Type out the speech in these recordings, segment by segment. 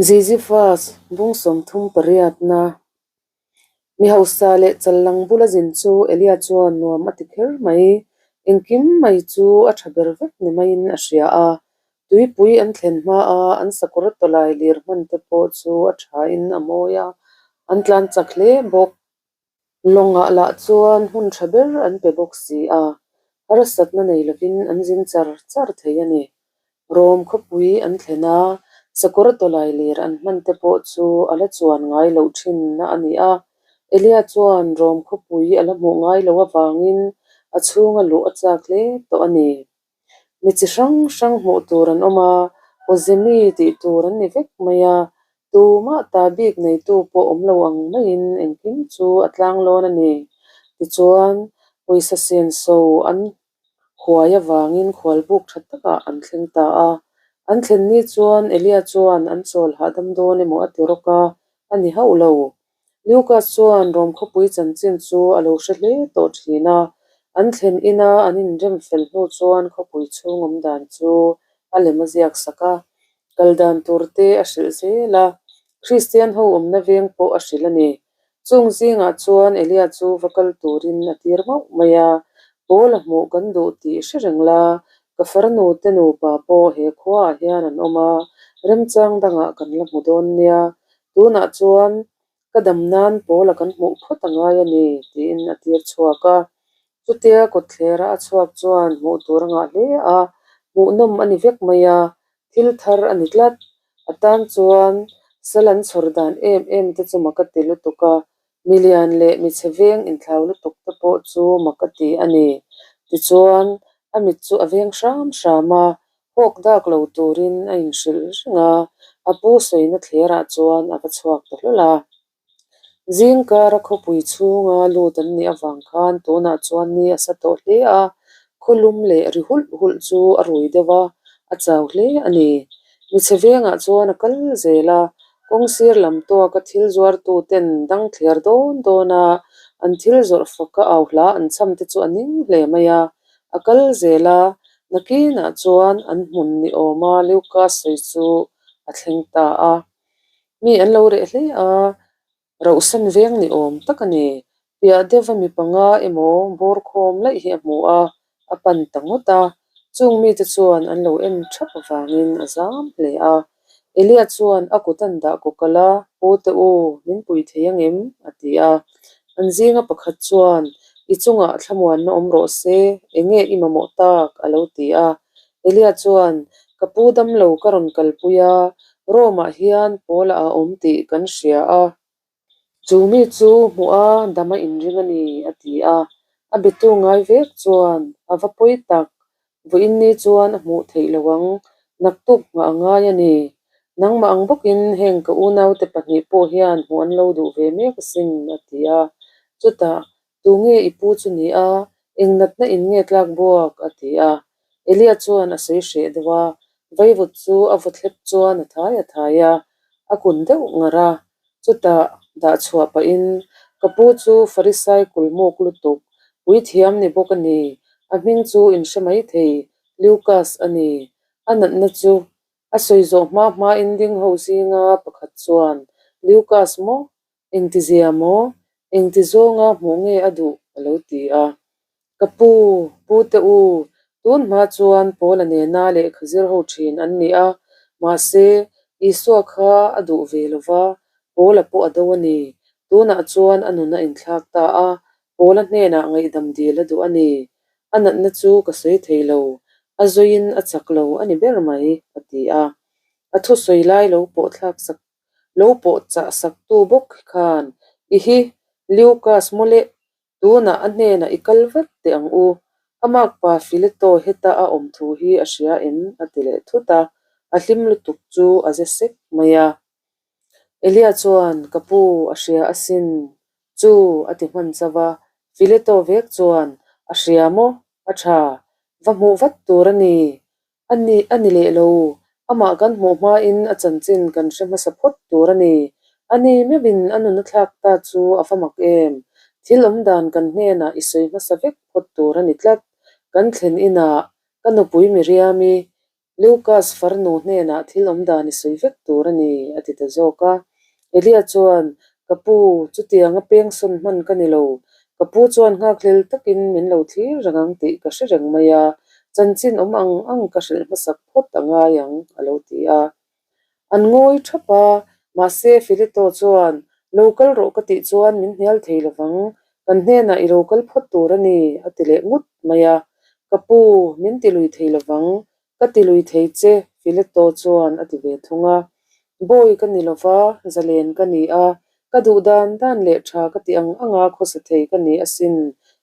Ziziphus bung 38na Mi hausa leh challang bula zin chu Elia chuan nuam a ti kher mai. Engkim mai chu a tha ber vek ni maiin a hria a. Tuipui an thlen hmaa an sakawr tawlai lir hman te pawh chu a thain a mawi a, an tlan chak hle bawk. Lawngah lah chuan hmun tha ber an pe bawk si a, harsatna nei lovin an zin char char thei a ni. Rom khawpui an thlen a, sakawr tawlai lir an hman te pawh chu a la chuan ngai loh thinna a ni a. Elia chuan Rom khawpui a la hmuh ngai loh avangin a chhunga luh a chak hle tawh a ni. Mi chi hrang hrang hmuh tur an awm a, Awzemi tih tur an ni vek mai a, tumah ta bik neitu pawh awm lo ang maiin engkim chu a tlang lawn a ni. Tichuan, pawisa senso an huai avangin khualbuk tha takah an thleng ta a. An thlen ni chuan Elia chuan an chawl hahdam dawn emaw a ti rawk a, a ni hauh lo. Lucas chuan Rom khawpui chanchin chu a lo hre hle tawh thin a, an thlen ina an inrem fel hnu chuan khawpui chhung awm dan chu a lem a ziak sak a, kal dan tur te a hrilh zel a, Kristian ho awmna veng pawh a hrilh a ni. Chung zingah chuan Elia chu va kal turin a tir mauh mai a, Paul a hmuh kan duh tih hre reng la, ka farnu te nupa pawh he khuaah hian an awm a, remchang dangah kan la hmu dawn nia, Tunah chuan ka dam nan Paula kan hmuh phawt a ngai a ni, tiin a tir chhuak a. Chutia kawtthlera a chhuak chuan hmuh tur a ngah hle a, hmuhnawm a ni vek mai a, thil thar a ni tlat. A tan chuan sal an chhawr dan em em te chu mak a ti lutuk a, milian leh michhe veng inthlau lutuk te pawh chu mak a ti a ni. Tichuan, a mit chu a veng hram hram a, Hawk dak lo turin a inhrilh reng a, a pu sawina thlerah chuan a va chhuak ta hlawl a. Zingkara khawpui chhunga lut an nih avang khan tunah chuan ni a sa tawh hle a, khawlum leh ri hulh hulh chu a rui deuh a, a chau hle a ni. Michhe vengah chuan a kal zel a, kawng sir lam tawka thil zuartu ten dang thler dawn dawn a, an thil zawrh faka au hla an cham te chu a ning hle mai a, a kal zel a, Nakinah chuan an hmun ni awma Luka sawi chu a thleng ta a. Mi an lo reh hle a, rauhsan veng ni awm tak a ni. Piah deuha mi panga emaw bawr khawm laih hi a hmu a, a pan ta ngawt a. Chung mite chuan an lo en thap avangin a zam hle a. Elia chuan a kut an dah kawkalh a, Pu te u, min pui thei angem? a ti a. An zinga pakhat chuan, I chungah thlamuanna awm rawh se, enge i mamawh tak? a lo ti a. Elia chuan, Ka pu damlo ka rawn kalpui a, Rome-ah hian Paula a awm tih kan hria a. Chu mi chu hmuh a dam a inring a ni, a ti a. A betu ngai vek chuan a va pawi tak, vawiin ni chuan a hmuh theih lo ang, naktuk nghah a ngai a ni. Nangmah ang bawkin heng ka unaute pahnih pawh hian hmuh an lo duh ve mek asin, a ti a. Chutah, Tunge i pu chu ni a, eng natna in nge tlak buak? a ti a. Elia chuan a sawi hreh deuh a, vaivut chu a vaw thlep chuan a thai a thai a, a kun deuh ngar a. Chutah dah chhuah pahin, Ka pu chu Farisai kulmuk lutuk, puithiam ni bawk a ni, a hming chu in hre mai thei, Lukas a ni. A natna chu a sawi zawh hma hmain ding ho zinga pakhat chuan, Lukas maw? Engtizia maw? Engti zawnga hmuh nge a duh? a lo ti a. Ka pu, pu te u, tun hma chuan Paula nena lehkha zir ho thin an ni a, mahse, Isua kha a duh ve lo va, Paula pawh a do a ni. Tunah chuan a nun a inthlak ta a, Paula hnenah ngaihdam dil a duh a ni. A natna chu ka sawi thei lo, a zawiin a chak lo a ni ber mai, a ti a. A thusawi lai lo pawh thlak sak Lo pawh chah saktu bawk khan, I hi, Liukas mawle, tunah a hnenah i kal vat teh ang u. A makpa Fileto heta a awm thu hi a hria em? a ti leh thut a, a hlim lutuk chu a ze sek mai a. Elia chuan, Ka pu, a hria asin, chu a ti hman chauh a. Fileto vek chuan, A hria maw? A tha, va hmuh vat tur a ni. A ni, a ni leh lo. Amah kan hmuh hmain a chanchin kan hre hmasa phawt tur a ni. A ni meuhin a nun a thlak ta chu a va mak em? Thil awm dan kan hnenah i sawi hmasa vek phawt tur a ni tlat. Kan thlen inah ka nupui Miriami Lucas farnu hnenah thil awm dan i sawi vek tur a ni, a ti ta zawk a. Elia chuan, Ka pu, chutianga pengsawn hman ka ni lo. Ka pu chuan nghakhlel takin min lo thlir reng ang tih ka hre reng mai a, chanchin awm ang ang ka hrilh hmasak phawt a ngai ang, a lo ti a. An ngawi thap a, mahse Filito chuan, Lo kal rawh ka tih chuan min hnial thei lovang, kan hnenah i lo kal phawt tur a ni, a ti leh ngut mai a. Ka pu, min ti lui thei lovang, ka ti lui thei che, Filito chuan a ti ve thung a. Bawi ka ni lova, zalen ka ni a, ka duh dan dan leh tha ka ti ang anga khawsa thei ka ni asin,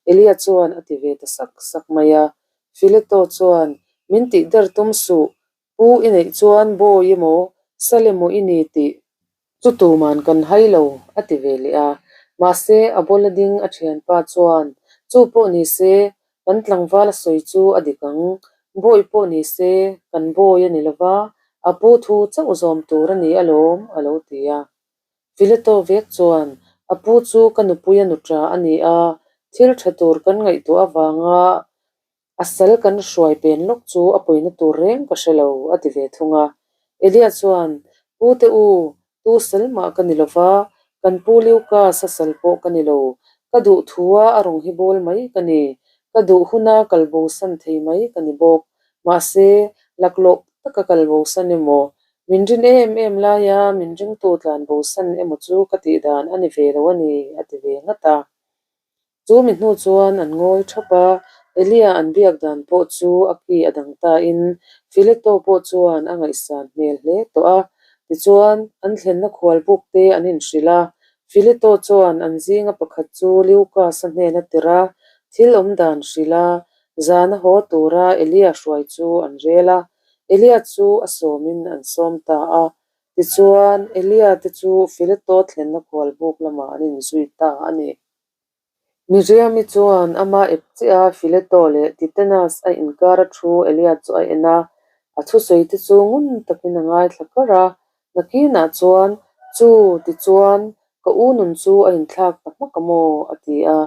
Elia chuan a ti ve ta sak sak mai a. Filito chuan, Min tihder tum suh, Pu i neih chuan bawi emaw sal emaw i ni tih chu tuman kan hai lo, a ti ve leh a. Mahse, a bawla ding a thianpa chuan, Chu pawh ni se, kan tlangval a sawi chu a dik ang. Bawi pawh ni se, kan bawi a ni lova, a pu thu chauh zawm tur a ni alawm, a lo ti a. Fileto vek chuan, A pu chu ka nupui a nuṭa a ni a, thil ṭha tur kan ngaihtuah avanga A sal kan hruai pen lawk chu a pawina tur reng ka hre lo, a ti ve thung a. Elia chuan, Pu te u, tu sal mah ka ni lo va, kan pu Liukas a sal pawh ka ni lo. Ka duh thua a rawng hi bawl mai ka ni. Ka duh huna kal bosan thei mai ka ni bawk. Mahse, laklawh taka kal bosan emaw, min rin em em laia min ringtu tlan bosan emaw chu ka tih dan a ni ve lo a ni, a ti ve ngat a. Chu mi hnu chuan an ngawi thap a, Elia an biak dan pawh chu a ki a dang tain Fileto pawh chuan a ngaihsan hmel hle tawh a. Tichuan, an thlenna khual buk te an inhrilh a, Fileto chuan an zinga pakhat chu Liukas-a hnen a tirh a, thil awm dan hrilh a, zan a haw tura Elia hruai chu an rel a. Elia chu a sawmin an sawm ta a. Tichuan, Elia te chu Fileto thlenna khual buk lamah an inzui ta a ni. Miriami chuan ama ep chiah a Fileto leh Titenas a inkar a thu Elia chu a en a, a thusawi te chu ngun takin a ngaithla kar a. Nakinah chuan, Chu, tichuan, ka u nun chu a inthlak ta hmak a maw? a ti a.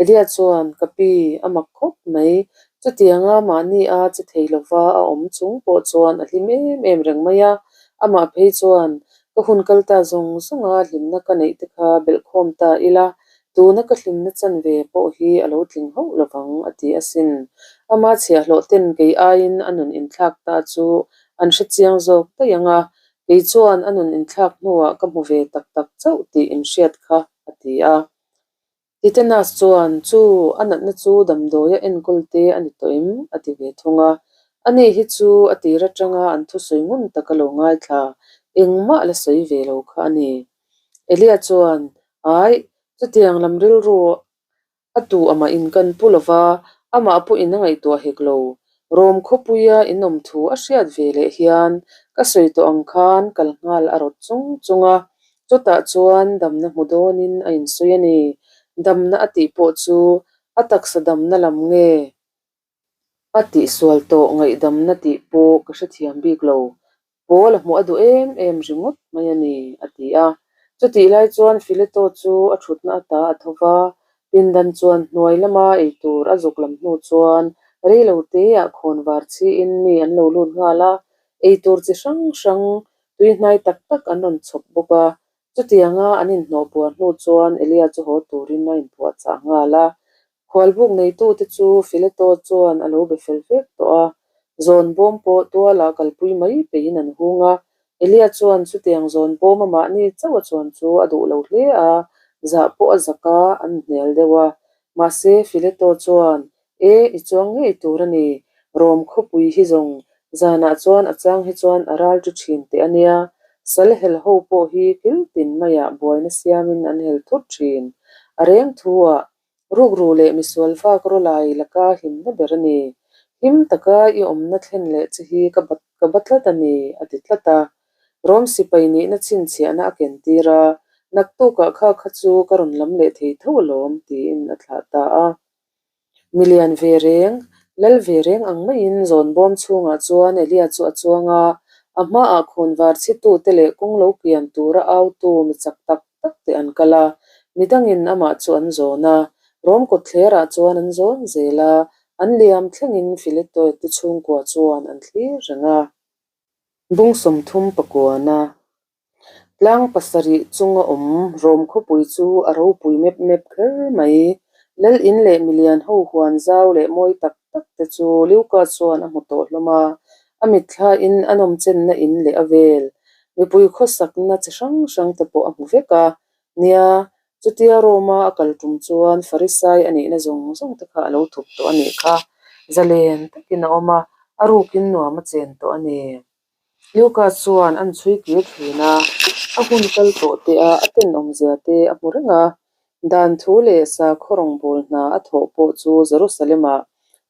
Elia chuan, Ka pi, a mak khawp mai. Chutianga mahni a che thei lova a awm chung pawh chuan a hlim em em reng mai a. Amah phei chuan, Ka hun kal ta zawng zawnga hlimna ka neih te kha belhkhawm ta ila, tuna ka hlimna chanve pawh hi a lo tling hauh lovang, a ti asin. Ama chhiahhlawh ten kei aiin a nun inthlak ta chu an hre chiang zawk daih ang a, kei chuan a nun inthlak hnuah ka hmu ve tak tak chauh tih inhriat kha, a ti a. Titenas chuan, Chu, a natna chu damdawia enkawl te a ni tawh em? a ti ve thung a. Ani hi chu a tir atanga an thusawi ngun taka lo ngaithla, engmah la sawi ve lo kha a ni. Elia chuan, Aih, chutiang lam rilru a tu amah in kan pu lova, amah pawhin a ngaihtuah hek lo. Rom khawpuia in awm thu a hriat ve leh hian ka sawi tawh ang khan kal nghal a rawt chung chung a, Chutah chuan damna hmu dawnin a insawi a ni. Damna a tih pawh chu a taksa damna lam nge a tihsual tawh ngaihdamna tih pawh ka hrethiam bik lo. Paul a hmuh a duh em em ringawt mai a ni, a ti a. Chutih lai chuan Fileto chu a thutna ata a tho va, pindan chuan hnuai lama eitur a zuk lam hnu chuan reilo teah khawnvar chhiin mi an lo lut nghal a, eitur chi hrang hrang Tui hnai tak tak an rawn chhawp bawk a, chutianga an inhnawh puar hnu chuan Elia chu haw turin a inpuahchah nghal a. Khualbuk neitute chu Fileto chuan a lo be fel vek tawh a, zawn bawm pawh tualah kalpui mai peiin an hung a. Elia chuan chutiang zawn bawm a mahni chauh a chuan chu a duh lo hle a, zah pawh a zak a, an hnial deuh a. Mahse, Fileto chuan E, i chuang ngei tur a ni. Rom khawpui hi zawng zanah chuan a chang hi chuan a ral ṭi ṭhin teh a nia. Sal hel ho pawh hi kil tin maiah buaina siamin an hel thut ṭhin. A reng thuah rukru leh misual vak rawlai laka himna ber a ni. Him taka i awmna thlen leh che hi ka bat ka ba tlat a ni, a ti tlat a. Rom sipai nihna chhinchhiahna a ken tir a, naktukah kha kha chu ka rawn lam leh thei tho alawm, tiin a thlah ta a. Milian ve reng, lal ve reng ang maiin zawn bawm chhungah chuan Elia chu a chuang a, a hmaah khawnvar chhitute leh kawng lo kian tura autu mi chak tak tak te an kal a, midangin amah chu an zawn a, Rom kawtthlerah chuan an zawn zel a, an liam thlengin Filetoite chhungkua chuan an thlir reng a. Bung 30 pakuana Tlang pasarih chunga awm Rom khawpui chu a ropui mep mep kher mai. Lal in leh milian ho huan zau leh mawi tak tak te chu Luka chuan a hmu tawh hlawm a, a mitthlain a nawmchenna in leh a vel mipui khawsakna chi hrang hrang te pawh a hmu vek a. Nia, chutia Roma a kal tum chuan Farisai a nihna zawng zawng te kha a lo thup tawh a nih kha. Zalen takin a awm a, a rukin nuam a chen tawh a ni. Luka chuan an chhui kir thin a, a hun kal tawh te a a tenawmzia te a hmu reng a. Dan thu leh sakhaw rawngbâwl hna a thawh pawh chu Jerusalem-ah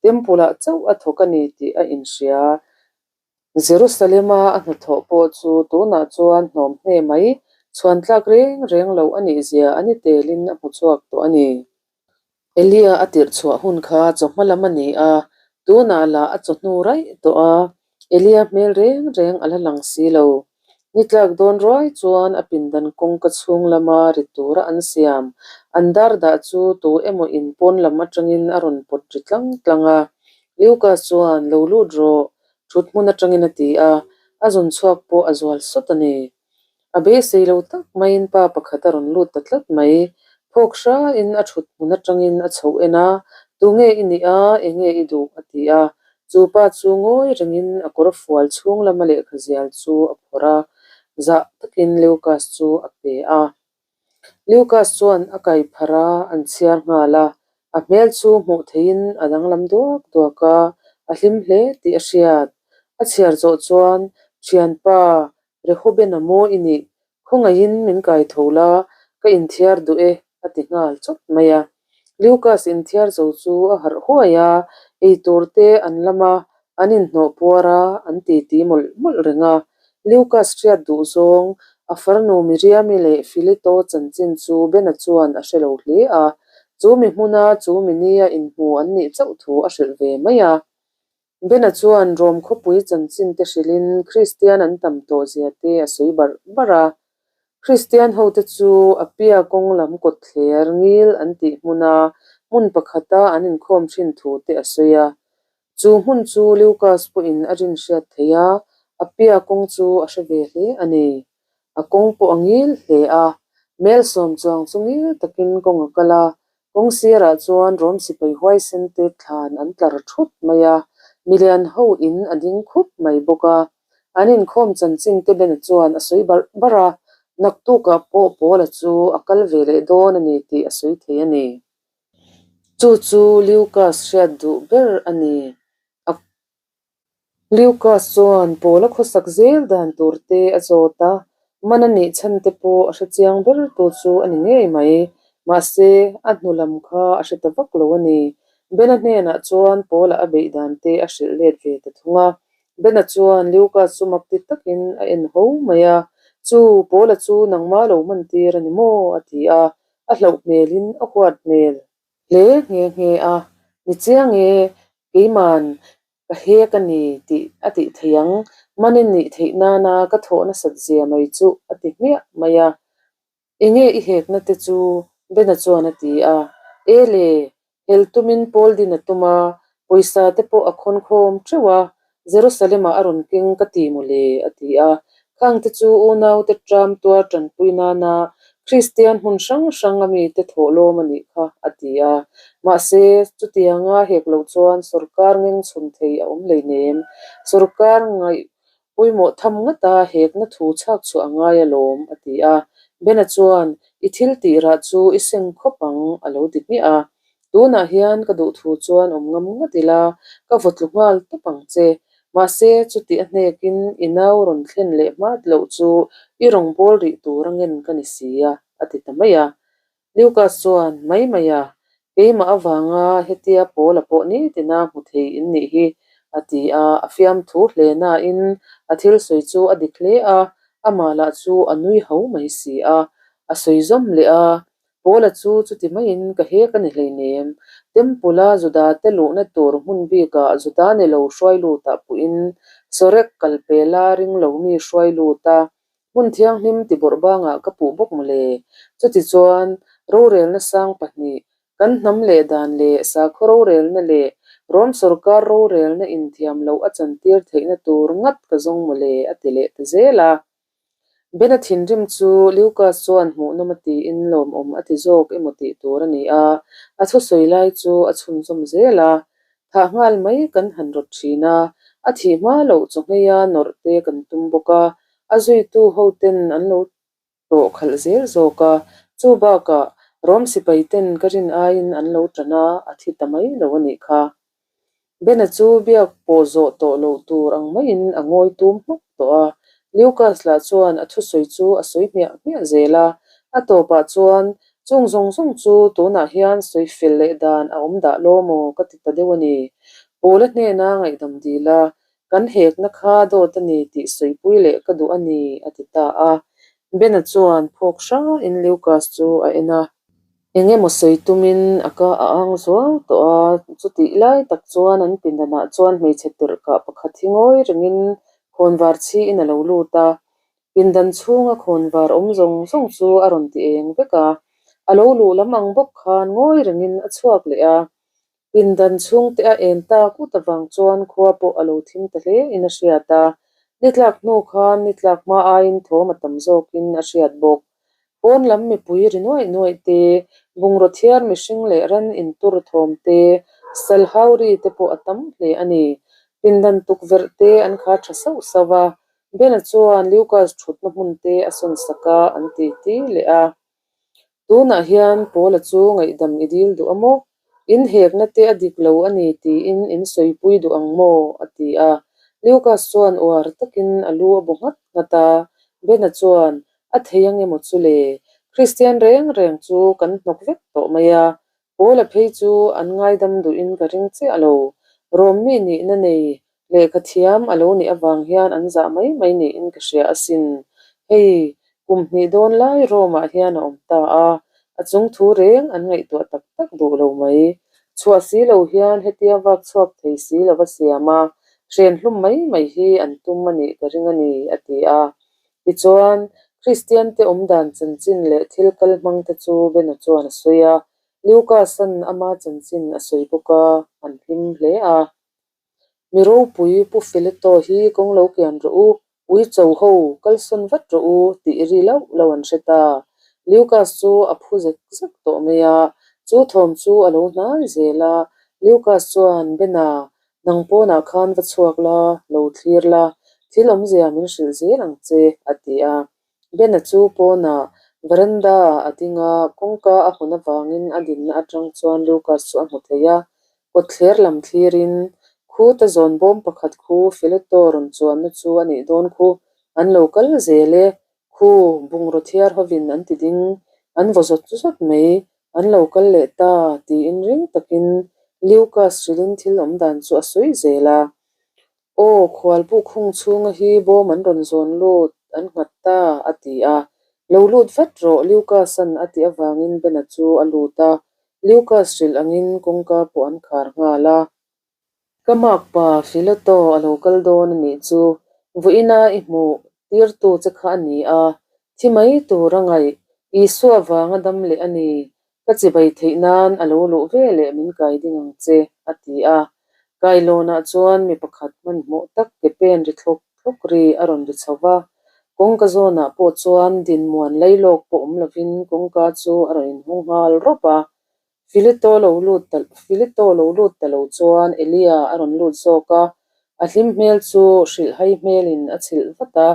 Temple-ah chauh a thawk a ni tih a inhria. Jerusalem-a a hnathawh pawh chu tunah chuan hnawm hne mai, chhuan tlak reng reng loh a nihzia a ni telin a hmu chhuak tawh a ni. Elia a tirh chhuah hun kha chawhma lam a ni a, tunah lah a chawhnu raih tawh a, Elia hmel reng reng a la lang si lo. Ni tlak dawn ruai chuan a pindan kawngka chhung lama ri tura an siam an dar dah chu tu emaw in pawn lam atangin a rawn pawt ri tlang tlang a. Luka chuan, Lo lut rawh, thut hmun atangin a ti a, a zun chhuak pawh a zual sawt a ni. A beisei lo tak maiin pa pakhat a rawn lut ta tlat mai. Phawk hrain a thut hmun atangin a chhoh en a, Tunge i nih a, enge i duh? a ti a. Chu pa chu ngawi rengin a kawr fual chhung lama lehkha zial chu a phawrh a, zah takin Lucas chu a pe a. Lucas chuan a kai pharh a, an chhiar nghal a. A hmel chu hmuh theihin a danglam duak duak a, a hlim hle tih a hriat. A chhiar zawh chuan, Thianpa, Rehobena maw i nih? Khawngaihin min kai tho la, ka inthiar duh e, a ti nghal chawt mai a. Lucas inthiar zo chu a harh huai a, eitur te an lam a, an inhnawh puar a, an titi mawlh mawlh reng a. Lucas hriat duh zawng, a farnu Miriami leh Filito chanchin chu Bena chuan a hre lo hle a, chu mi hmuna chu mi nia inhmu an nih chauh thu a hrilh ve mai a. Bena chuan Rom khawpui chanchin te hrilhin Kristian an tam tawh zia te a sawi barh barh a. Kristian hote chu Apia kawng lam kawtthler ngil an tih hmuna hmun pakhata an inkhawm thin thu te a sawi a. Chu hmun chu Lukas pawhin a rin hriat theih a, Apia kawng chu a hre ve hle a ni. A kawng pawh a ngil hle a, mel sawm chuang chu ngil takin kawng a kal a, kawng sirah chuan Rom sipai huaisen te thlan an tlar thut mai a, milian ho in a ding khup mai bawk a. An inkhawm chanchin te Bena chuan a sawi barh barh a, naktukah pawh Paula chu a kal ve leh dawn a ni tih a sawi thei a ni. Chu chu Lukas hriat duh ber a ni. A Lukas chuan Paula khawsak zel dan tur te a zawt a, man a nih chhan te pawh a hre chiang ber tu chu a ni ngei mai. Mahse, a hnu lam kha a hre ta vak lo a ni. Bena hnenah chuan Paula a beih dan te a hrilh let ve ta thung a. Bena chuan Lukas chu mak ti takin a en ho mai a, Chu, Paula chu nangmah lo man tir a ni maw? a ti a. A hlauh hmelin a huat hmel hle nghe nghe a, Ni chiang e, keiman ka hek a ni tih a tih thei ang, man i nih theih nana ka thawh nasat zia mai chu a ti hmiah mai a. Enge i hekna te chu? Bena chuan a ti a. E le, Hel tumin Paul din a tum a, pawisa te pawh a khawn khawm teuh a, Jerusalem-ah a rawn keng ka ti maw le, a ti a. Khang te chu unaute ṭam tuar ṭanpui nana Kristian hmun hrang hrang a mite thawhlawm a nih kha, a ti a. Mahse, chutianga hek lo chuan sorkar ngeng chhun thei a awm hleinem. Sorkar ngaih Pawimawh tham ngata hekna thu chhak chhuah a ngai alawm, a ti a. Bena chuan, I thil tih rah chu i seng khawp ang, a lo ti hmiah a. Tunah hian ka duh thu chuan awm ngam ngat ila, ka vaw tlu nghal tawp ang che. Mahse, chutih a hnekin i nau rawn thlen leh hmat loh chu i rawn bawl rih tur a ngen ka ni si a, a ti ta mai a. Lucas chuan, Mai mai a, keimah avanga hetia Paula pawh nitina hmu thei in nih hi, a ti a, a fiamthu hle nain a thil sawi chu a dik hle a, amah lah chu a nui ho mai si a, a sawi zawm leh a, Paula chu chuti maiin ka hek a ni hleinem, Temple-a Juda te luhna tur hmun bikah Juda ni lo hruai lutah puhin Sorek kalpela ring lomi hruai lut a, Hmun thianghlim ti bawrh bangah ka puh bawk mawle. Chutichuan, rorelna sang pahnih, kan hnam leh dan leh sakhaw rorelna leh Rom sorkar rorelna inthiam loh a chantir theihna tur ngat ka zawng mawle, a ti leh ta zel a. Bena thinrim chu Lucas chuan hmuhnawm a tiin lawmawm a ti zawk emaw tih tur a ni a, a thusawi lai chu a chhunzawm zel a. Thah nghal mai kan han rawt thin a, a thih hma loh chawhmeiha nawrh te kan tum bawk a, a zuitu ho ten an lo tawh khalh zel zawk a, chu bakah Rom sipai ten ka rin aiin an lo tan a, a thi ta mai lo a nih kha. Bena chu biak pawh zawh tawh loh tur ang maiin a ngawi tum hmak tawh a, Lucas lah chuan a thusawi chu a sawi hmiah hmiah zel a, a tawpah chuan chung zawng zawng chu tunah hian sawi fel leh dan a awm dah law maw ka ti ta deuh a ni. Paula hnena ngaihdam dil a, Kan hekna kha dawt a ni tih sawipui leh ka duh a ni, a ti ta a. Bena chuan phawk hrain Lucas chu a en a. Eng emaw sawi tumin a ka a ang zuau tawh a, chutih lai tak chuan an pindanah chuan hmeichhe tirhkah pakhat hi ngawi rengin khawnvar chhiin a lo lut a. Pindan chhunga khawnvar awm zawng zawng chu a rawn ti eng vek a, a lo luh lam ang bawk khan ngawi rengin a chhuak leh a. Pindan chhungte a en tak ut avang chuan khua pawh a lo thim ta hle in a hriat a, ni tlak hnu khan ni tlak hma aiin thawm a tam zawkin a hriat bawk. Pawn lam mipui ri nuaih nuaih te, bungraw thiar mihring leh ran intur thawm te, sal hau ri te pawh a tam hle a ni. Pindan tukverh te an khar tha sauh sauh a, Bena chuan Lucas thutna hmun te a sawn sak a, an titi leh a. Tunah hian Paula chu ngaihdam i dil duh a maw? In hekna te a dik lo a ni tiin in sawipui duh ang maw? a ti a. Lucas chuan uar takin a lu a bu nghat nghat a. Bena chuan, A thei ang emaw chu le? Kristian reng reng chu kan hnawk vek tawh mai a. Paula phei chu an ngaidam duhin ka ring chiah lo. Rawmmi nihna nei Lehkha thiam a lo nih avang hian an zah mai mai niin ka hria asin. Hei, kum hnih dawn lai Rome-ah hian a awm ta a, a chung thu reng an ngaihtuah tak tak duh lo mai. Chhuah si lo hian hetia vak chhuak thei si lova siam a, hren hlum mai mai hi an tum a nih ka ring a ni, a ti a. Tichuan, Kristiante awmdan chanchin leh thil kal hmangte chu Bena chuan a sawi a, Lucas-a'n ama chanchin a sawi bawk a, an hlim hle a. Mi ropui Pu Fileto hi kawng lo kian rawh u, ui cho ho, kalsawn vat rawh u tih ri lauh lauh an hre ta. Lucas chu a phu zek zek tawh mai a, chu thawm chu a lo hnai zel a. Lucas chuan, Bena, nang pawnah khan va chhuak la, lo thlir la, thil awmzia min hrilh zel ang che, a ti a. Bena chu pawnah veranda a ding a, kawngka a hawn avangin a dinna atang chuan Lucas chu a hmu thei a. Kawtthler lam thlirin, Khuta zawn bawm pakhat khu Fileto rawn chuanna chu a nih dawn khu, an lo kal zel e, khu bungraw thiar hovin an ti ding, an vaw zawt zawt mai, an lo kal leh ta tiin ring takin Lucas hrilhin thil awm dan chu a sawi zel a. Aw, khualbu khung chhunga hi bawm an rawn zawn lut, an nghat ta, a ti a. Lo lut vat rawh, Lucas-a'n a tih avangin Bena chu a lut a. Lucas hrilh angin kawngka pawh an khar nghal a. Ka makpa Filoto a lo kal dawn a nih chu, vawiina i hmuh tirtu che kha a ni a, thi mai tur a ngaih, Isua vanga dam leh a ni, Ka chibai theih nan a lo luh ve leh min kai ding ang che, a ti a. Kailawnah chuan mi pakhat hmanhmawh tak ke pen ri thlawk thlawk ri a rawn ri chho va. Kawngka zawnah pawh chuan dinmuan lailawk pawh awm lovin kawngka chu a rawn inhawng nghal rawp a. Filito lo lut ta Filito lo lut ta lo chuan Elia a rawn lut zawk a, a hlim hmel chu hrilhhai hmelin a chhilh vat a.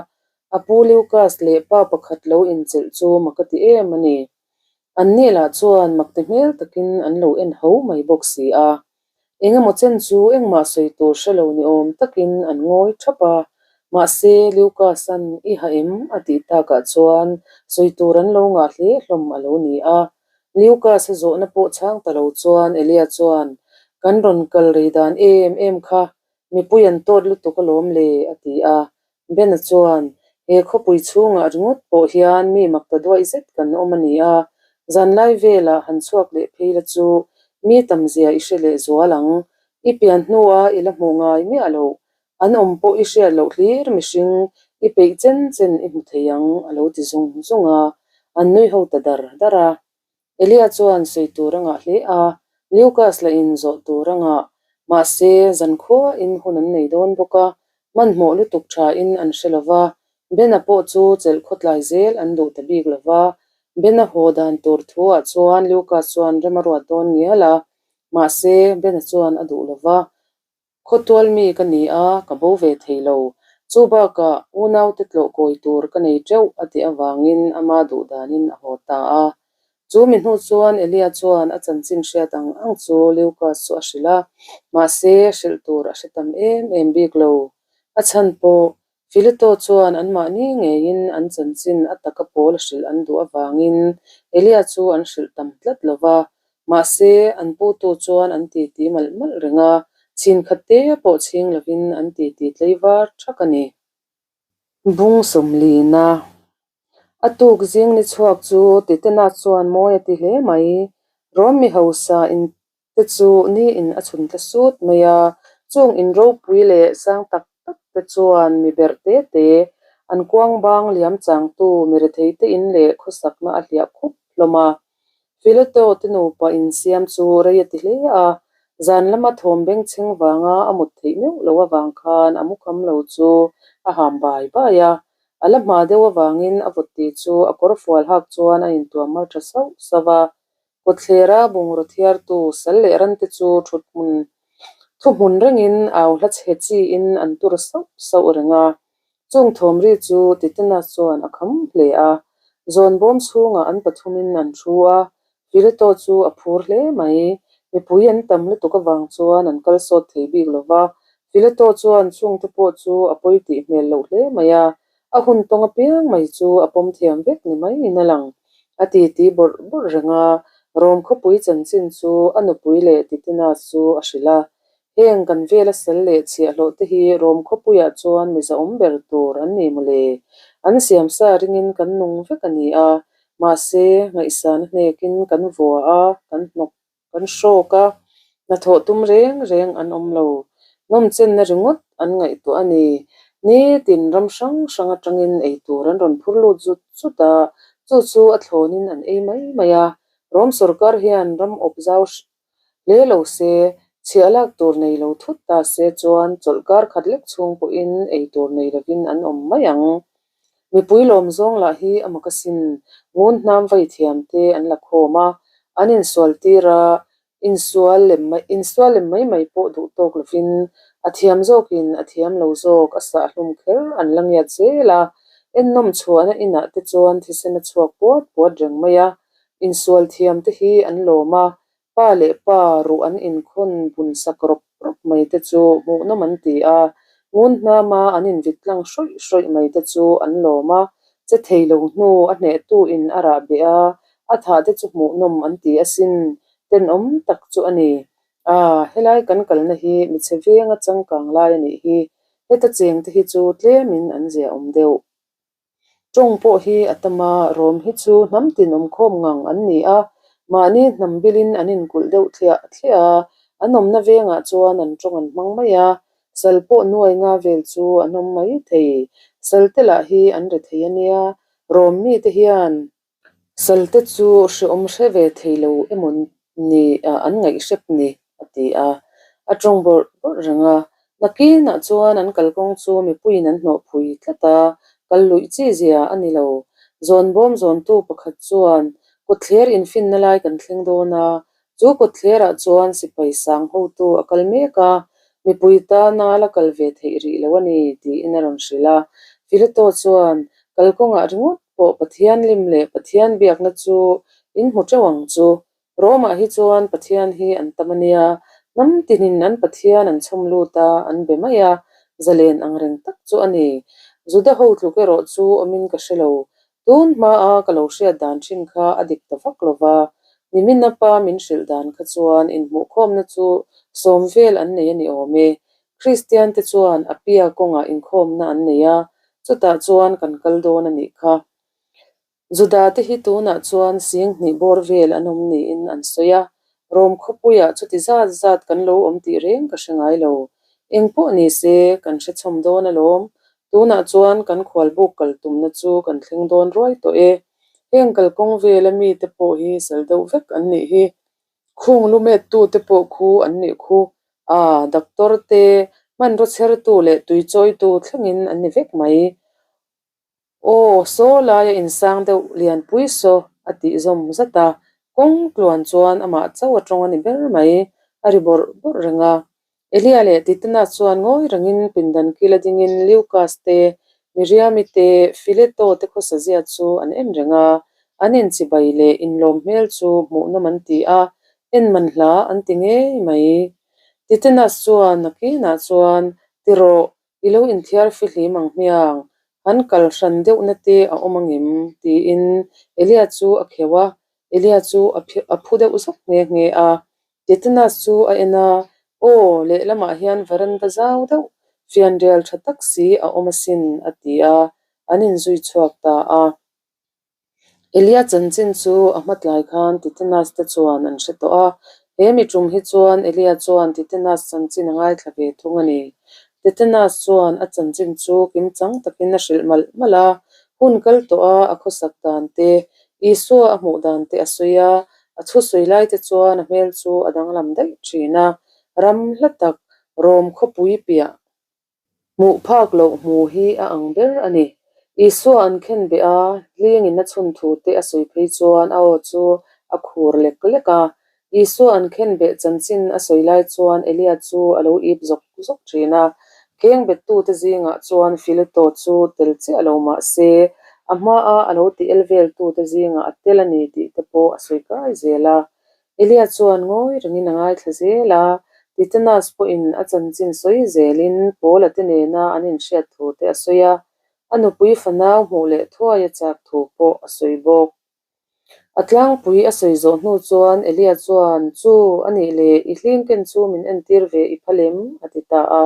A pu Lucas leh pa pakhat lo inchelh chu mak a ti em a ni. An ni lah chuan makti hmel takin an lo en ho mai bawk si a. Eng emaw chen chu engmah sawi tur hre lo ni awm takin an ngawi thap a. Mahse, Lucas-a'n i ha em? a tih takah chuan sawi tur an lo ngah hle hlawm a lo ni a. Lucas-a zawhna pawh chhang ta lo chuan Elia chuan, Kan rawn kal rei dan em em kha, mipui an tawt lutuk alawm le, a ti a. Bena chuan, He khawpui chhungah ringawt pawh hian mi mak ta duaih zet kan awm a ni a, zanlai velah han chhuak leh phei la chu mi tamzia i hre leh zual ang. I pian hnua i la hmuh ngai miah loh, an awm pawh i hriat loh hlir mihring i peih chen chen i hmu thei ang, a lo ti zung zung a, an nui ho ta dar dar a. Elia chuan sawi tur a ngah hle a, Lucas lah in zawh tur a ngah. Mahse, zankhuain hun an nei dawn bawk a, hmanhmawh lutuk thain an hre lo va, Bena pawh chu chelh khawtlai zel an duh ta bik lo va. Bena haw dan tur thuah chuan Lucas chuan rem a ruat dawn ngial a, mahse, Bena chuan a duh lo va. Khawtual mi ka ni a, ka bo ve thei lo. Chu bakah unaute tlawh kawi tur ka nei teuh a tih avangin ama duh danin a haw ta a. Chu mi hnu chuan Elia chuan a chanchin hriat ang ang chu Lucas chu a hrilh a, mahse hrilh tur a hre tam em em bik lo. A chhan pawh Fileto chuan anmahni ngeiin an chanchin a taka pawl hrilh an duh avangin Elia chu an hrilh tam tlat lo va. Mahse, an putu chuan an titi malh malh reng a, chhin khat te pawh chhing lovin an titi tleivar thak a ni. Bung sawmlina A tuk zing ni chhuak chu Titena chuan mawi a ti hle mai. Rom mi hausa in te chu niin a chhun tla sut mai a, chung in ropui leh sang tak tak te chuan mi berh te te, an kuang bang liam changtu mi rethei te in leh khawsakna a hliah khup hlawm a. Fileto te nupa insiam chu rei a ti hle a, zan lama thawm bengchheng vanga a mut theih meuh loh avang khan a mukham lo chu a ham bai bai a, a la hma deuh avangin a vawt tih chu a kawrfual hak chuan a intuam mar tha sauh sauh a. Kawthlera bungraw thiartu sal leh rante chu thut hmun thuhmun rengin au hla chhe chiin an tur sauh sauh reng a. Chung thawm ri chu Titana chuan a kham hle a. Zawn bawm chhungah an pathumin an thu a, Fileto chu a phur hle mai. Mipui an tam lutuk avang chuan an kal sawt thei bik lo va. Fileto chuan chungte pawh chu a pawi tih hmel loh hle mai a. A hun tawng apiang mai chu a pawm thiam vek ni maiin a lang. A titi bawrh bawrh reng a, Rom khawpui chanchin chu a nupui leh Titinas chu a hrilh a. Heng kan vela sal leh chhiahhlawh te hi Rom khawpuiah chuan mizaawm ber tur an ni mawle. An siamsa ringin kan nung vek a ni a, mahse ngaihsana hnekin kan vua a, kan hnawk Kan hrawk a, hnathawh tum reng reng an awm lo. Nawmchenna ringawt an ngaihtuah a ni. Nitin ram hrang hrang atangin ei tur an rawn phur lut zut zut a, chu chu a thlawnin an ei mai mai a. Rom sorkar hian ram awp zau hle lo se, chhiah lak tur nei lo thut ta se chuan chawlhkar khat lek chhung pawhin ei tur nei lovin an awm mai ang. Mipui lawm zawng lah hi a mak asin, ngun hnam vai thiam te an la khawm a, an insual tir a, insual lem mai insual lem mai mai pawh duh tawk lovin a thiam zawkin a thiam lo zawk a sah hlum kher an la ngiat zel a, ennawm chhuahna inah te chuan thisen a chhuak puat puat reng mai a, insual thiam te hi an lawm a, Pa leh pa ruh an inkhawn bun sak rawp rawp mai te chu hmuhnawm an ti a, ngun hnama an invit tlang hrawih hrawih mai te chu an lawm a, che thei lo hnu a hnehtu in a rah beh a, a thah te chu hmuhnawm an ti asin, tenawm tak chu a ni. A, helai kan kalna hi michhe venga changkang lai a nih hi, heta cheng te hi chu tlemin an ziaawm deuh. Tawng pawh hi a tam a, Rom hi chu hnam tin awmkhawm ngang an ni a, mahni hnam bilin an inkulh deuh thliah thliah a, an awmna vengah chuan an tawng an hmang mai a, sal pawh nuai nga vel chu an awm mai thei. Sal te lah hi an re thei a nia, Rom mite hian Salte chu hreawm hre ve thei lo emaw ni an ngaih hrep ni, a ti a. A tawng bawrh bawrh reng a. Nakinah chuan an kalkawng chu mipuiin an hnawhphui tlat a, kal luih chi zia a ni lo. Zawn bawm zawntu pakhat chuan, Kawtthler infinna lai kan thleng dawn a, Chu kawtthlerah chuan sipai sang hotu a kal mek a, mipui tana la kal ve theih rih lo a ni, tiin a rawn hrilh a. Fileto chuan, Kalkawngah ringawt pawh Pathian lim leh Pathian biakna chu in hmu teuh ang chu. Romah hi chuan Pathian hi an tam a nia, hnam tinin an Pathian an chhawm lut a, an be mai a, zalen ang reng tak chu a ni. Juda ho tluk erawh chu awmin ka hre lo, Tun hmaa ka lo hriat dan thin kha a dik ta vak lo va, Nimina pa min hrilh dan kha chuan inhmuhkhawmna chu sawm vel an nei a ni awm e. Kristian te chuan Apia kawngah inkhawmna an nei a, chutah chuan kan kal dawn a nih kha. Juda te hi tunah chuan sing hnih bawr vel an awm niin an sawi a, Rom khawpuiah chuti zat zat kan lo awm tih reng ka hre ngai lo. Eng pawh ni se, kan hre chhawm dawn alawm. Tunah chuan kan khualbuk kal tumna chu kan thleng dawn ruai tawh e. Heng kalkawng vela mite pawh hi sal deuh vek an nih hi. Khung lu met tute pawh khu an nih khu. A, doctor te, hmanraw chhertu leh tui chawitu thlengin an ni vek mai. Aw, saw laia insang deuh lianpui saw a tih zawm zat a, kawng tluan chuan amah chauh a tawng a ni ber mai, a ri bawrh bawrh reng a. Elia leh Titana chuan ngawi rengin pindan kila dingin Leucas te, Miriami te, Fileto te khawsa zia chu an en reng a, an inchibai leh inlawm hmel chu hmuhnawm an ti a, en man hla an ti ngei mai. Titanas chuan nakinah chuan, Ti rawh, I lo inthiar fihlim ang hmiang, han kal hran deuhna te a awm angem? tiin Elia chu a kheuh a, Elia chu a phu deuh zawk nghe nghe a. Titanas chu a en a, Aw, lehlamah hian veranda zau deuh, fianrial tha tak si a awm asin, a ti a, an inzui chhuak ta a. Elia chanchin chu a hmatlai khan Titanas te chuan an hre tawh a, he mi tum hi chuan Elia chuan Titanas chanchin a ngaithla ve thung a ni. Titanas chuan a chanchin chu kimchang takin a hrilh malh malh a, hun kal tawh a a khawsak dan te, Isua a hmuh dan te a sawi a, a thusawi lai te chuan a hmel chu a danglam daih thin a, ram hla tak Rom khawpui piah Hmuh phak loh hmu hi a ang ber a ni. Isua an khen beh a, hlingin a chhun thu te a sawi phei chuan a aw chu a khur lek lek a. Isua an khen beh chanchin a sawi lai chuan Elia chu a lo ip zawk zawk thin a. Kheng bettute zingah chuan Fileto chu tel chiah lo mah se, a hmaa a lo ti el veltute zingah a tel a ni tih te pawh a sawi kai zel a. Elia chuan ngawi rengin a ngaithla zel a, Titanas pawhin a chanchin sawi zelin Paula te nena an inhriat thu te a sawi a, a nupui fanau hmuh leh thuai a chak thu pawh a sawi bawk. A tlangpui a sawi zawh hnu chuan Elia chuan, Chu, a nih leh i hling ken chu min entir ve i phal em? a ti ta a.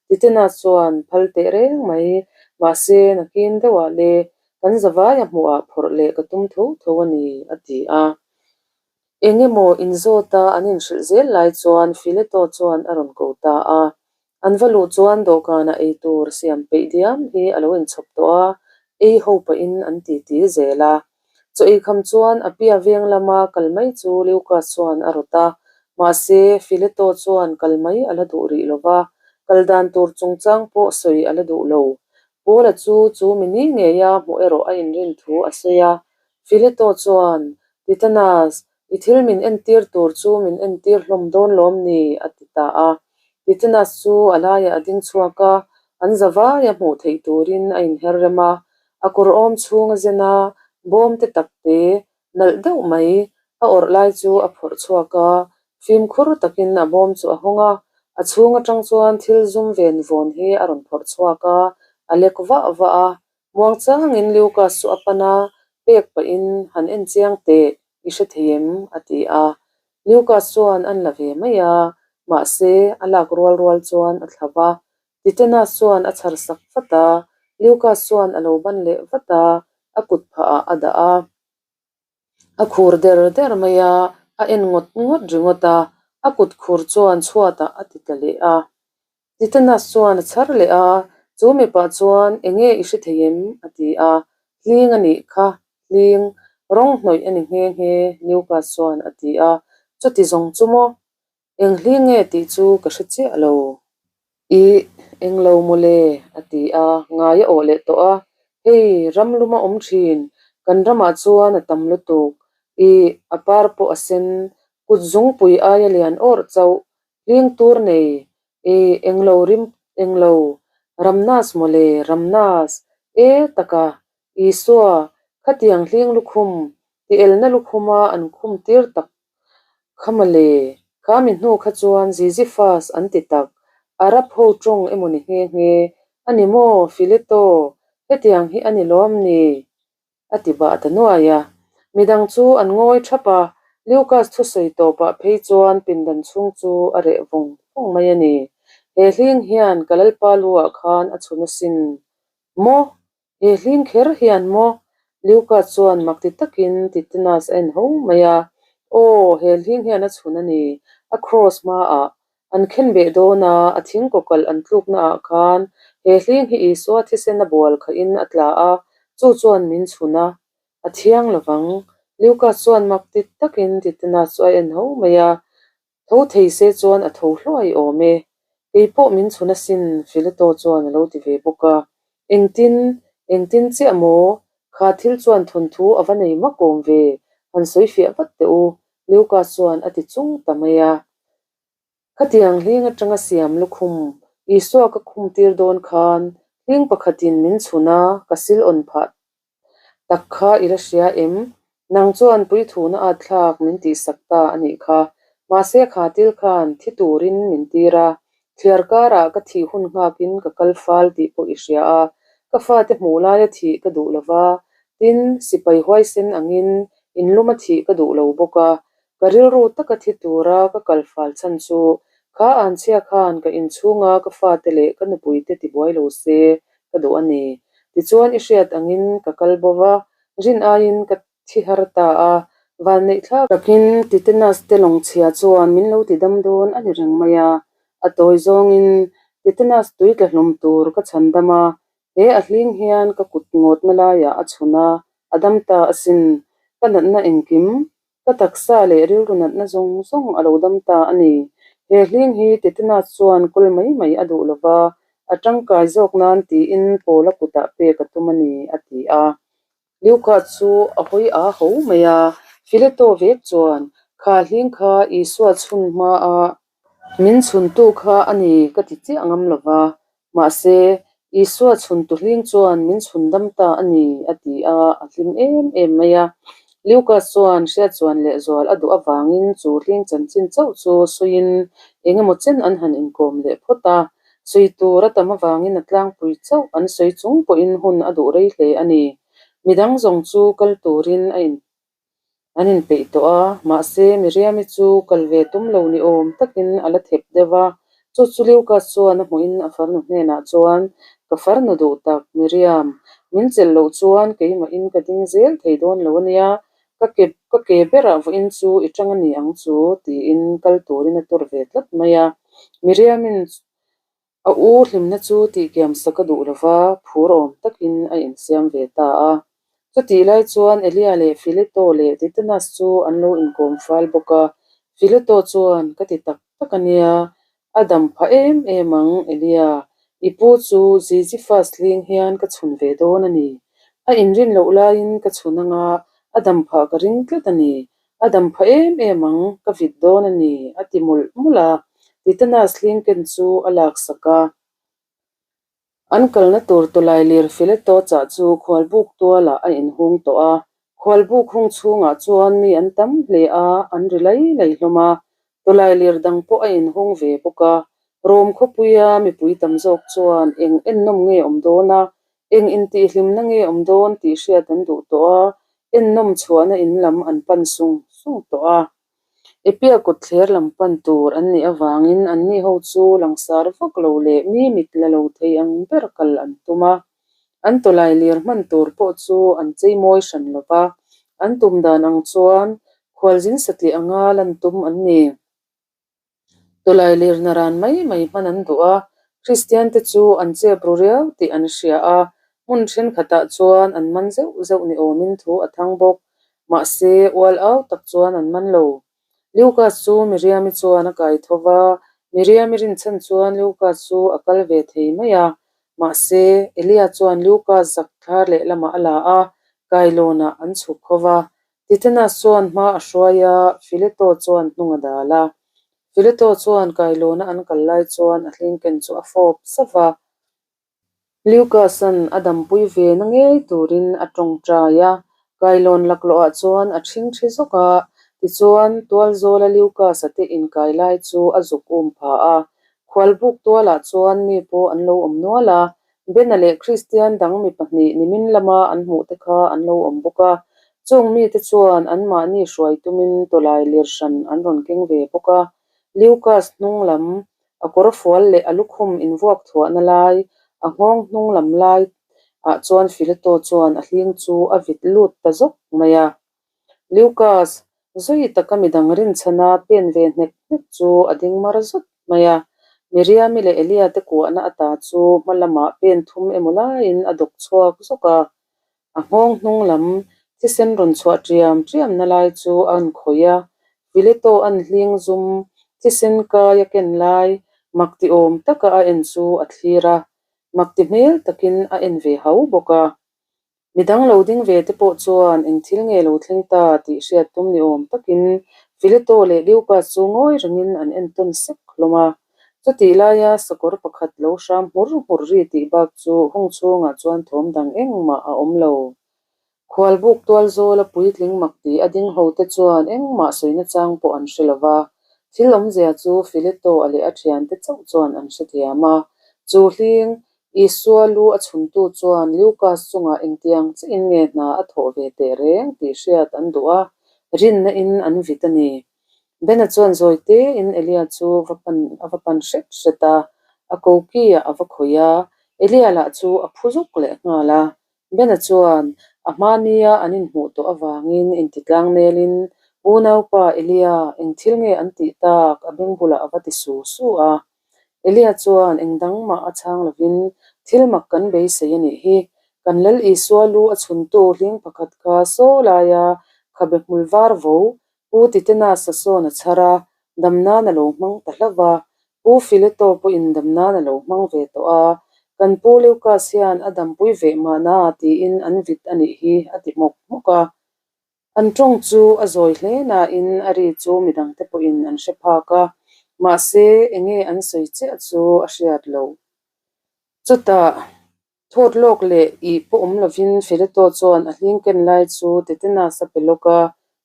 Titanas chuan, Phal teh reng mai, mahse nakin deuhah le kan zavaia hmuhah phawrh leh ka tum tho tho a ni, a ti a. Eng emaw inzawta an inhrilh zel lai chuan Fileto chuan a rawn ko ta a. An va luh chuan dawhkanah ei tur siam peih diam hi a lo inchhawp tawh a, ei ho pahin an titi zel a. Chaw ei kham chuan Apia veng lama kal mai chu Leucas chuan a rawt a, mahse Fileto chuan kal mai a la duh rih lo va, kal dan tur chungchang pawh sawi a la duh lo. Paula chu chu mi ni ngeia hmuh erawh a inrin thu a sawi a, Fileto chuan, Titanas, i thil min entir tur chu min entir hlawm dawn lawm ni? a ti ta a. Titanas chu a laiah a ding chhuak a, an zavaia hmuh theih turin a inher rem a. A kawr awm chhung a zen a, bawm te tak te, nalh deuh mai, a awrh lai chu a phawrh chhuak a, fimkhur takin a bawm chu a hawng a. A chhung atang chuan thil zum ven vawn hi a rawn phawrh chhuak a, a lek vah vah a, Muangchangin Lucas chu a pan a, pek pahin han en chiang teh, i hre thei em? a ti a. Lucas chuan an la ve mai a, mahse a lak rual rual chuan a thla va. Titenas chuan a chhar sak vat a, Lucas chuan a lo ban leh vat a, a kut phahah a dah a. A khur der der mai a, a en ngawt ngawt ringawt a, a kut khur chuan chhuatah a ti tla leh a. Titanas chuan a chhar leh a, chu mipa chuan eng nge i hre thei em? a ti a, hling a nih kha, hling, rawng hnawih a ni nghe nghe, Lucas chuan a ti a, chuti zawng chu maw? Eng hling nge tih chu ka hre chiah lo. Ih, eng lo mawle, a ti a, ngai a awh leh tawh a. Hei, ram lum a awm thin, kan ramah chuan a tam lutuk. Ih, a par pawh a sen, kut zungpui aia lian awrh chauh, hling tur nei. Ih, eng lo rim, eng lo, Ramnas mawle, Ramnas, e taka, Isua, khatiang hling lukhum, ti elna lukhuma an khum tir tak Kha mawle, kha mi hnu kha chuan Ziziphus an ti tak, Arab ho tawng emaw ni nghe nghe, a ni maw Fileto, hetiang hi a ni lawm ni? a ti bah ta nuai a. Midang chu an ngawi thap a, Lucas thusawi tawpah phei chuan pindan chhung chu a reh vawng vawng mai a ni. He hling hian ka Lalpa lu ah khan a chhun asin. Maw? He hling kher hian maw? Luca chuan mak ti takin Titanas a en ho mai a. Aw, he hling hian a chhun a ni. A cross hmaah an khen beh dawn a, a thing kawkalh an tlukna ah khan he hling hi Isua thisen a bual khahin a tla a, chu chuan min chhun a, a thiang lovang. Luca chuan mak ti takin Titanas chu a en ho mai a. Tho thei se chuan a tho hluai awm e. Kei pawh min chhun asin, Fileto chuan a lo ti ve bawk a. Engtin, engtin chiah maw? Kha thil chuan thawnthu a va nei mak awm ve, han sawi fiah vat teh u, Luca chuan a ti chung ta mai a. Khatiang hling atanga siam lukhum Isua ka khum tir dawn khan hling pakhatin min chhun a, ka sil awn phah tak kha i la hria em? Nang chuan puithuna at thlak min tihsak ta a nih kha. Mahse kha til khan thi turin min tir a, thliar karah ka thih hun nghakin ka kal fal tih pawh i hria a, ka fate hmuh laia thih ka duh lova, tin, sipai huaisen angin inluma thih ka duh lo bawk a, Ka rilru taka thi tura ka kal fal chhan chu kha anchhia khan ka inchhunga ka fate leh ka nupuite tibuai lo se ka duh a ni. Tichuan i hriat angin ka kal bo va, rin aiin ka thi har ta a, vanneih thlak takin tetanus te lawngchhia chuan min lo ti dam dawn a ni reng mai a, a tawi zawngin tetanus tui tla hlum tur ka chhan dam a, He a hling hian ka kut ngawtna laiah a chhun a, a dam ta asin. Ka natna engkim, ka taksa leh rilru natna zawng zawng a lo dam ta a ni. He hling hi tetanus chuan kawl mai mai a duh lova, a tangkai zawk nan tiin Paula kutah pek a tum a ni, a ti a. Luka chu a hawi a ho mai a, Fileto vek chuan, Kha hling kha Isua chhun hmaa min chhuntu kha a ni ka ti chiah ngam lo va, mahse, Isua chhuntu hling chuan min chhun dam ta a ni, a ti a, a hlim em em mai a. Luka chuan hriatchuan lehzual a duh avangin chu hling chanchin chauh chu sawiin eng emaw chen an han inkawm leh phawt a. Sawi tur a tam avangin a tlangpui chauh an sawi chung pawhin hun a duh rei hle a ni. Midang zawng chu kal turin a in an inpeih tawh a, mahse Miriami chu kal ve tum lo ni awm takin a la thep deuh a. Chu chu Lucas chuan a hmuhin a farnu hnenah chuan, Ka farnu duh tak, Miriam, min chelh loh chuan keimahin ka ding zel thei dawn lo a nia, ka ke ka ke berah vawiin chu i tang a ni ang chu, tiin kal turin a tur ve tlat mai a. Miriamin a u hlimna chu tihkiam sak a duh lova, phur awm takin a insiam ve ta a. Chutih lai chuan Elia leh Fileto leh Titanas chu an lo inkawm fal bawk a. Fileto chuan, Ka ti tak tak a nia, a dam phah em em ang, Elia. I pu chu Ziziphus hling hian ka chhun ve dawn a ni. A inrin loh laiin ka chhun anga a dam phah ka ring tlat a ni. A dam phah em em ang, ka vit dawn a ni, a ti mawlh mawlh a. Titanas hling ken chu a laksak a. An kalna tur tawlai lir Fileto chah chu khualbuk tualah a inhung tawh a. Khualbuk hung chhungah chuan mi an tam hle a, an ri lai lai hlawm a. Tawlai lir dang pawh a inhung ve bawk a. Rom khawpuia mipui tam zawk chuan eng ennawm nge awm dawn a, eng intihhlimna nge awm dawn tih hriat an duh tawh a, ennawm chhuahna in lam an pan sung sung tawh a. Epia kut thler lam pan tur an nih avangin anni ho chu langsar vak lo leh mi mit la lo thei ang ber kal an tum a. An tawlai lir hman tur pawh chu an chei mawi hran lo va, an tum dan ang chuan khualzin satliah anga lan tum an ni. Tawlai lir naran mai mai hman an duh a, Kristian te chu an chep ru riau tih an hria a, hmun thenkhatah chuan an man zeuh zeuh ni awmin thu a thang bawk. Mahse, ual au tak chuan an man lo. Lucas chu Miriami chuan a kai tho va, Miriami rinchhan chuan Lucas chu a kal ve thei mai a. Mahse, Elia chuan Lucas zak thlar lehlamah a la a, kailawnah an chhuk kho va. Titanas chuan hma a hruai a, Fileto chuan hnung a dal a. Fileto chuan kailawna an kal lai chuan a hlingken chu a fawp zauh va. Lucasan a dampui ve na ngei turin a tawngtai a, kailawn laklawhah chuan a ṭhing ṭhi zawk a, tichuan tualzawla Lucas-a te inkai lai chu a zuk um pha a. Khualbuk tualah chuan mi pawh an lo awm nual a, Bena leh Kristian dang mi pahnih nimin lama an hmuh te kha an lo awm bawk a, chung mite chuan anmahni hruai tumin tawlai lir hran an rawn keng ve bawk a. Lucas hnung lam, a kawr fual leh a lukhum invuak thuahna lai, a nghawng hnung lam lai ah chuan Fileto chuan a hling chu a vit lut ta zawk mai a. Lucas, Zui taka midang rinchhana pen ve hnek hnek chu a ding mar zut mai a. Miriami leh Elia te kuahna ata chu hma lamah pen thum emaw laiin a dawk chhuak zawk a. A nghawng hnung lam thisen rawn chhuah ṭiam ṭiamna lai chu a an khawih a. Fileto an hling zum Thisen kai a ken lai mak ti awm taka a en chu a thlir a, mak ti hmel takin a en ve hau bawk a. Midang lo ding ve te pawh chuan eng thil nge lo thleng ta tih hriat tum ni awm takin Fileto leh Liukas chu ngawi rengin an en tawn sek hlawm a. Chutih laia sakawr pakhat lo hram hmur hmur ri tih bak chu hung chhungah chuan thawm dang engmah a awm lo. Khualbuk tual zawla puitling mak ti a ding ho te chuan engmah sawina chang pawh an hre lo va, thil awmzia chu Fileto a leh a thiante chauh chuan an hrethiam a. Chu hling Isua lu a chhuntu chuan Lukas chungah engtiang chiin nge hna a thawh ve teh reng tih hriat an duh a, rinna in an vit a ni. Bena chuan zawi tein Elia chu va pan a va pan hret hret a, a kokiah a va khawih a, Elia lah chu a phu zuk leh nghal a. Bena chuan a hmania an inhmuh tawh avangin intitlang nelin, Unaupa Elia, eng thil nge an tih tak? a beng bulah a va ti su su a. Elia chuan eng dang mah a chhang lovin, Thil mak kan beisei a nih hi. Kan Lal Isua lu a chhuntu hling pakhat kha saw laia khabe hmul var vo, Pu Titenasa sawn a chhar a, dam nan a lo hmang ta hlauh va. Pu Fileto pawhin dam nan a lo hmang ve tawh a, kan Pu Lukas hian a dampui veh mahna tiin an vit a nih hi a ti hmawk hmawk a. An tawng chu a zawi hle nain a ri chu midangte pawhin an hre phak a, mahse enge an sawi chiah chu a hriat loh. Chutah thawt lawk leh ih pawh awm lovin Fileto chuan a hling ken lai chu Tetenas a pe lawk a,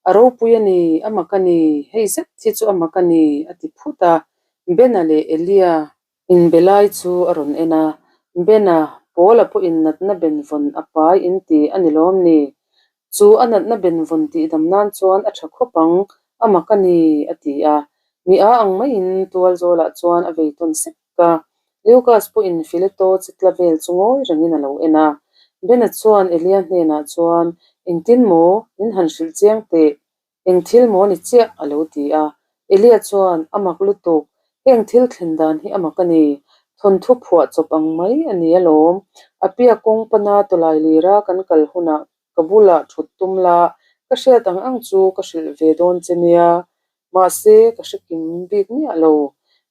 A ropui a ni, a mak a ni, hei zet hi chu a mak a ni, a ti phut a. Bena leh Elia inbe lai chu a rawn en a, Bena, Paula pawhin natna benvawn a pai in ti a ni lawm ni? Chu a natna benvawn tih dam nan chuan a tha khawp ang, a mak a ni, a ti a. Mi a ang maiin tual zawlah chuan a vei tawn sek a. Lucas pawhin Fileto che tla vel chu ngawi rengin a lo en a. Bena chuan Elia hnenah chuan, Engtin maw? Min han hrilh chiang teh. Eng thil maw ni chiah? a lo ti a. Elia chuan, A mak lutuk. Heng thil thlen dan hi a mak a ni. Thawnthu phuah chawp ang mai a ni alawm. A pia kawng pana tawlai lira kan kal hunah ka bulah thut tum la, ka hriat ang ang chu ka hrilh ve dawn che nia. Mahse, ka hre kim bik miah lo.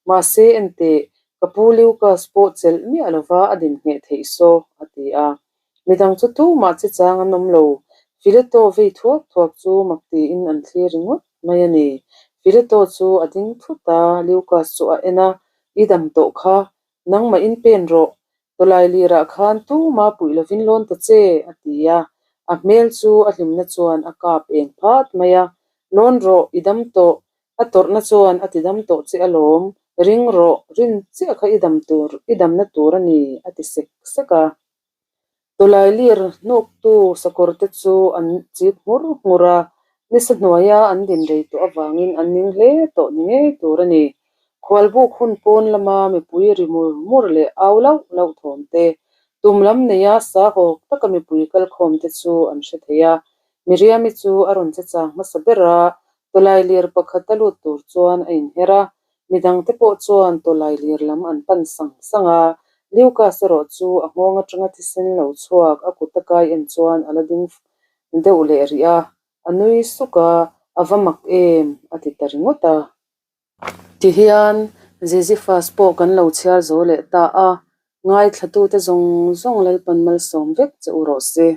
Mahse, enteh, ka pu Lucas pawh chelh miah lova a din ngheh theih saw, a ti a. Midang chu tumah che chang an awm lo. Fileto vei thuak thuak chu mak tiin an thlir ringawt mai a ni. Fileto chu a ding thut a, Lucas chu a en a, I dam tawh kha, nangmah in pen rawh. Tawlai lirah khan tumah puih lovin lawn ta che, a ti a. A hmel chu a hlimna chuan a kap eng phat mai a, Lawn rawh, i dam tawh. A tawrhna chuan a ti dam tawh che alawm, ring rawh, rin chiah kha i dam tur, i damna tur a ni, a ti sek sek a. Tawlai lir hnuktu sakawr te chu an chik nghur nghur a, nisa hnuaia an din rei tawh avangin an ning hle tawh ni ngei tur a ni. Khualbuk hun pawn lama mipui ri mur mur leh au lauh lauh thawm te, tum lam neia sahawk taka mipui kalkhawm te chu an hre thei a. Miriami chu a rawn che chang hmasa ber a, tawlai lir pakhat a lut tur chuan a inher a, midangte pawh chuan tawlai lir lam an pan sang sang a, Lucas erawh chu a nghawng atanga thisen lo chhuak a kut a kai en chuan a la ding deuh leh rih a, a nui suk a, A va mak em? a ti ta ringawt a. Tihian Ziziphus pawh kan lo chhiar zo leh ta a, ngaithlatute zawng zawng Lalpan malsawm vek che u rawh se.